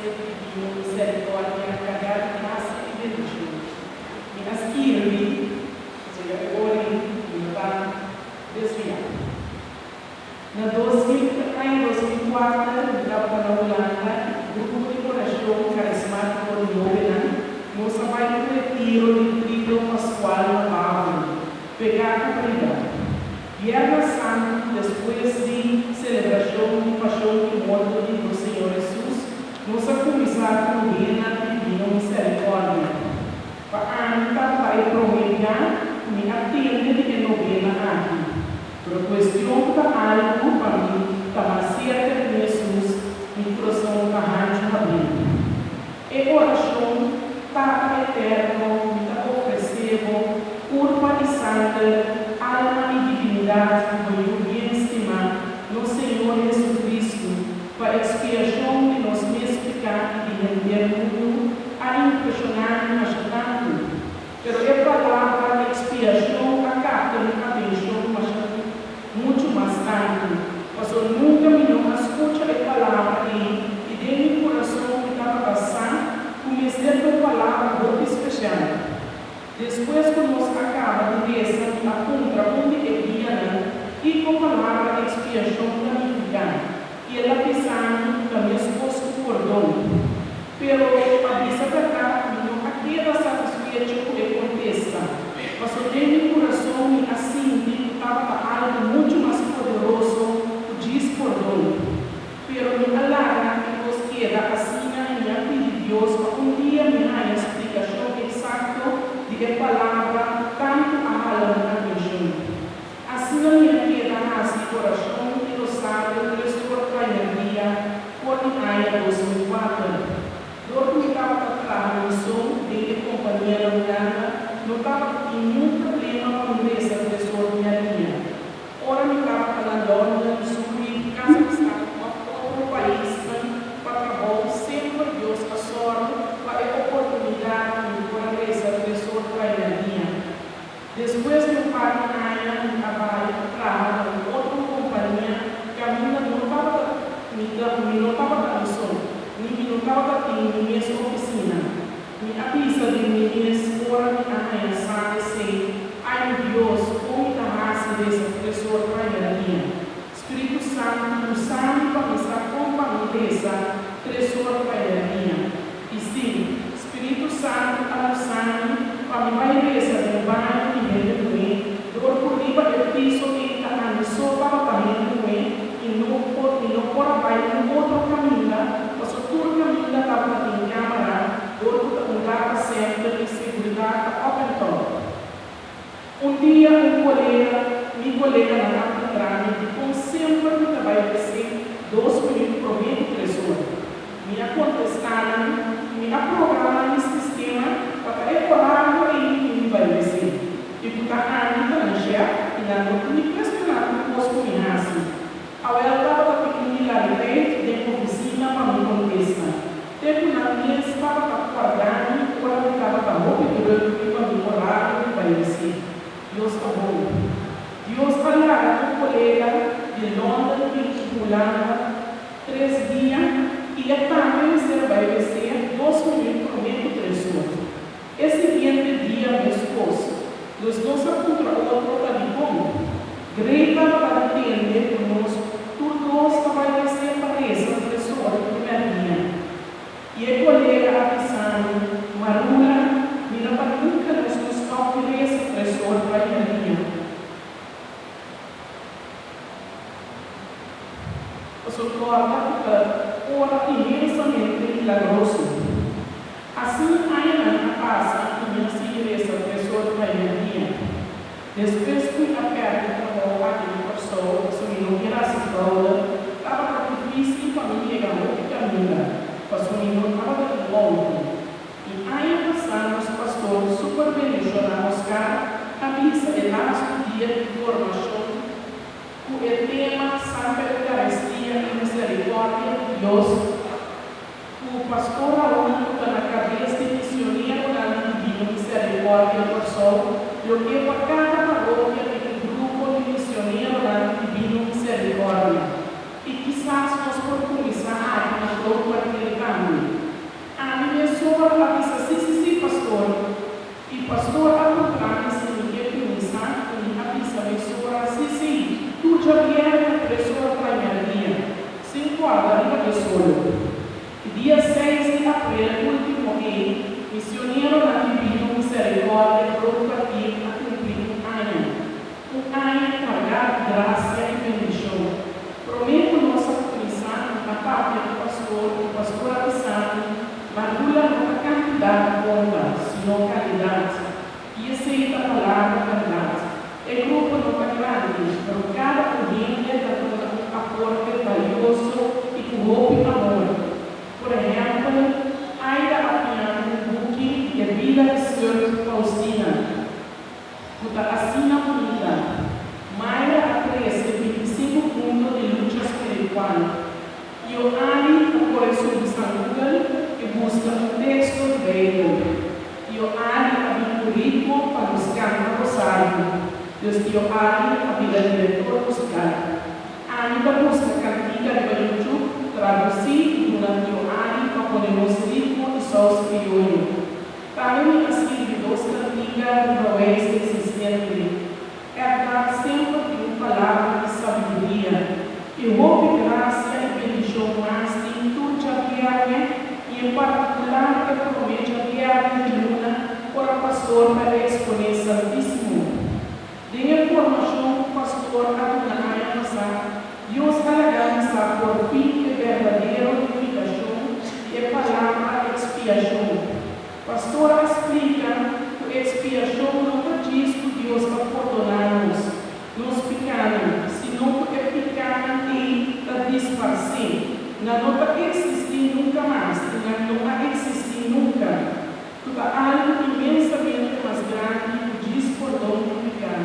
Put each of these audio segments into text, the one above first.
Ministerio di Divino Misericordia carga di gracia y bendicion. Mi a skirbi, pasobra e ora ei mi no ta desviá. Na aña 2004 mi tabata na Hulanda y cu grupo di oracion carismatico di hobennan nos a bay un retiro di Trido Pascual na Bavum, pegá cu Breda. Bierna Santu, despues di celebracion di Pasion y Morto di nos Señor Hesus, nos a cuminsa cu Novena di Divino Misericordia. Pa ami tabata e prome bia cu mi a tende di e novena aki. Pero cuestion ta algu pa mi ta mas cerca di Hesus, mi curason ta hanchu habri. E oracion, Tata Eterno, mi ta ofrece Bo curpa y sanger, alma y divinidad di Bo Yu bien stimá, nos Señor Jesucristo, pa expiacion di nos mes picá y di henter mundu, a impresioná mi masha tantu. Pero e palabra expiacion a capta mi atencion masha muchu mas tantu, paso nunca mi no a scucha e palabra ei y den mi curason mi tabata sa cu mester ta un palabra hopi special. Despues cu nos a caba di reza mi a puntra un di e guianan kico palabra expiacion ta nifica y el a bisa mi cu ta mescos cu pordon. Pero, pa bisa bèrdat, mi no a keda satisfecho ku e kontesta, pasobra den mi kurason mi a sinti ku tabata algu muchu mas poderoso ku djis pordon. Pero mi a laga e kos keda asina i mi a pidi Dios pa un dia mi haña splikashon eksakto di e palabra ku tantu a hala mi atenshon. Asina mi a keda hasi orashon di rosario tres or trainardia for di aña 2004. Dor ku mi tabata traha mi so den e kompania na Hulanda, no tabata tin niun problema pa mi resa tres or merdia. Ora mi tabata na London, Zurich, Kazakhstan òf otro paisnan pa trabou, semper Dios a sòru pa e oportunidat ku mi por a resa tres or trainardia. Despues di un par di aña mi a bai traha na un otro kompania kaminda no tabata mi mi no tabata mi so, ni mi no tabata tin mi mes ofisina. Mi a bisa den mi mes ora mi a haña sa esei, Ai mi Dios, kon mi ta hasi resa tres or traña dia? Spiritu Santu lusa mi pa mi sa kon pa mi resa tres or traña dia. I sí, Spiritu Santu a lusa mi pa mi bai resa den baño di hende muhé, dor ku riba e piso ei ta ami so tabata hende muhé i no por mi no por a bai un otro kaminda, paso tur kaminda tabata tin kámara, dor ku ta un data center i seguridat ta op en top. Un dia un kolega, mi koleganan a puntra mi dikon semper mi ta bai wc dos minüt promé ku tres or. Mi a kontestá nan ku mi a programá mi sistema pa ta e orario ei ku mi bai wc i ku ta ami ta nan shèf i nan no tin di kuestioná tur kos ku mi hasi. Awel tabata tin un hilariteit den ofisina pa mi kontesta. Te ku nan mes tabata kòrda mi ora mi tabata hopi drùk riba mi orario di bai wc. Dios ta bon. Dios a laga un kolega di London bin Hulanda tres dia i e tambe mester a bai wc dos minüt promé ku tres or. E siguiente dia meskos. Dus nos a puntra otro ta dikon. Grey tabata di tende ku nos tur dos ta bai wc pa resa tres or di mèrdia. I e kolega a bisa mi, Marula, mira pa nunka nos no stòp di resa tres or pa mèrdia. Pasobra kòrda ku ta ora inmensamente milagroso. Asina añanan a pasa i mi a sigui resa tres or pa mèrdia. Despues ku mi a pèrdè trabou aki na Kòrsou pasobra mi no kier hasi froude, tabata difísil pa mi yega hopi kaminda pasobra mi no tabata tin outo. I aña pasá nos pastor super bendishoná Oscar a bisa e lastu dia di formashon ku e tema Santa Eukaristia i Miserikòrdia di Dios, Ku Pastor Raul ku ta na kabes di misioneronan di Divino Misericordia Kòrsou lo ke pa kada parokia tin un grupo di misioneronan di Divino Misericordia. I kisas nos por kuminsá aki na Groot Kwartier tambe. Mesora a bisa, Si, si, si, pastor. I pastor a puntra mi si mi ke kuminsá i mi a bisa mesora, Si, si, tur djabièrnè 3 or pa mèrdia, sin kòrda riba e solo. I dia 6 di aprel último ei, Misioneronan Divino Miserikòrdia Groot Kwartier a kumpli un aña. Un aña kargá di grasia i bendishon. Promé ku nos a kuminsá, mi a papia ku pastor i pastor a bisa mi, Marula, no ta kantidat ta konta, sino kalidat. I esei ta palabra bèrdat. E grupo no ta grandi, pero kada un hende ta duna un aporte balioso i ku hopi amor. Por ehèmpel, Aida a fiña mi un buki di e bida di Sùr Faustina, ku ta asina bunita. Mayra a trese 25 punto di lucha spiritual. Tio Ali a kore subi San Google i buska un teksto di Beibel. Tio Ali a bin ku ritmo pa nos kanta rosario. Dus Tio Ali a bira direktor musikal. Ami ta buska kantika riba YouTube, tradusí i duna Tio Ali pa pone nos ritmo i sous krioyo. Tambe mi a skirbi dos kantika riba wijs eksistente. Edgar semper tin un palabra di sabiduria. I hopi grasia i bendishon mas tin tur djabièrnè i en partikular e promé djabièrnè di luna ora pastor ta eksponé Santísimo. Den e formashon ku pastor a duna aña pasá, Dios a laga mi sa por fin e berdadero nifikashon di e palabra ekspiashon. Pastor a splika ku ekspiashon no ta djis ku Dios ta pordoná nos nos pikánan, sino ku e pikánan ei ta disparsé. Nan no ta eksistí nunka mas i nan no a eksistí nunka. Ku ta algu inmensamente mas grandi ku djis pordon di piká.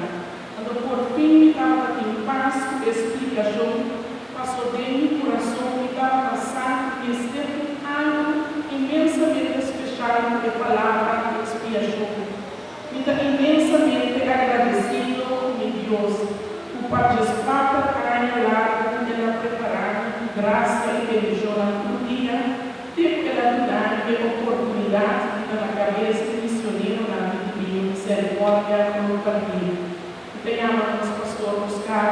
Anto por fin mi tabata tin pas ku e splikashon, pasó den mi kurason mi tabata sa ku mester tin algu inmensamente speshal ku e palabra ekspiashon. Mi ta inmensamente agradesido ku mi Dios, ku pa 14 aña largu el a prepará mi ku grasia i bendishonnan tur dia, te ku el a duna mi e oportunidat di ta na kabes di misioneronan di Divino Miserikòrdia Groot Kwartier. Mi ta yama nos pastor Oscar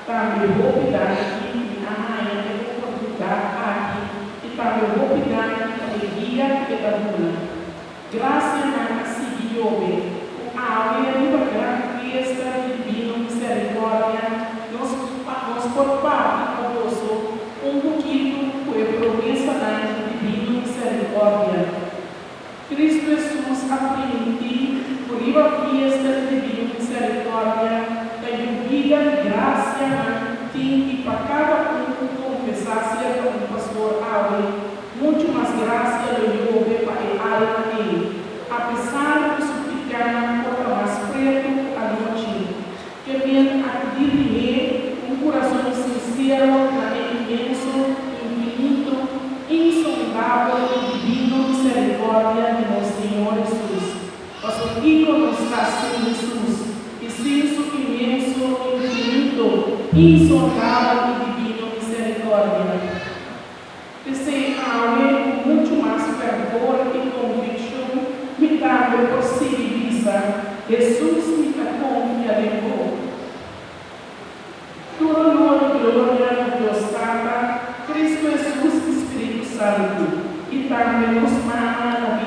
tambe hopi danki ku mi a haña e oportunidat aki i tambe hopi danki pa e guia ku e ta duna. Grasianan a sigui yobe ku awe riba gran fiesta di Divino Miserikòrdia nos nos por parti pa boso un bukitu ku e promesanan di Divino Miserikòrdia. Kristu Hesus a primintí ku riba fiesta di Divino Miserikòrdia ta yubida di grasianan tin i pa kada un ku konfesá serka un pastor awe Muchu mas grasia lo yobe pa e alma ei, apesar ku su pikánan por ta mas pretu ku anochi. Ke men akudí lihé ku un kurason sinsero na e inmenso, infinito, insondabel i divino miserikòrdia di nos Señor Hesus. Pasobra kiko nos ta sin Hesus i sin su inmenso, infinito, insondabel i divino miserikòrdia? P'esei awe ku muchu mas fervor i konvikshon mi tambe por sigui bisa, Hesus mi ta konfia den bo. Tur honor i gloria na Dios Tata, Kristu Hesus i Spiritu Santu, i tambe nos Mama na.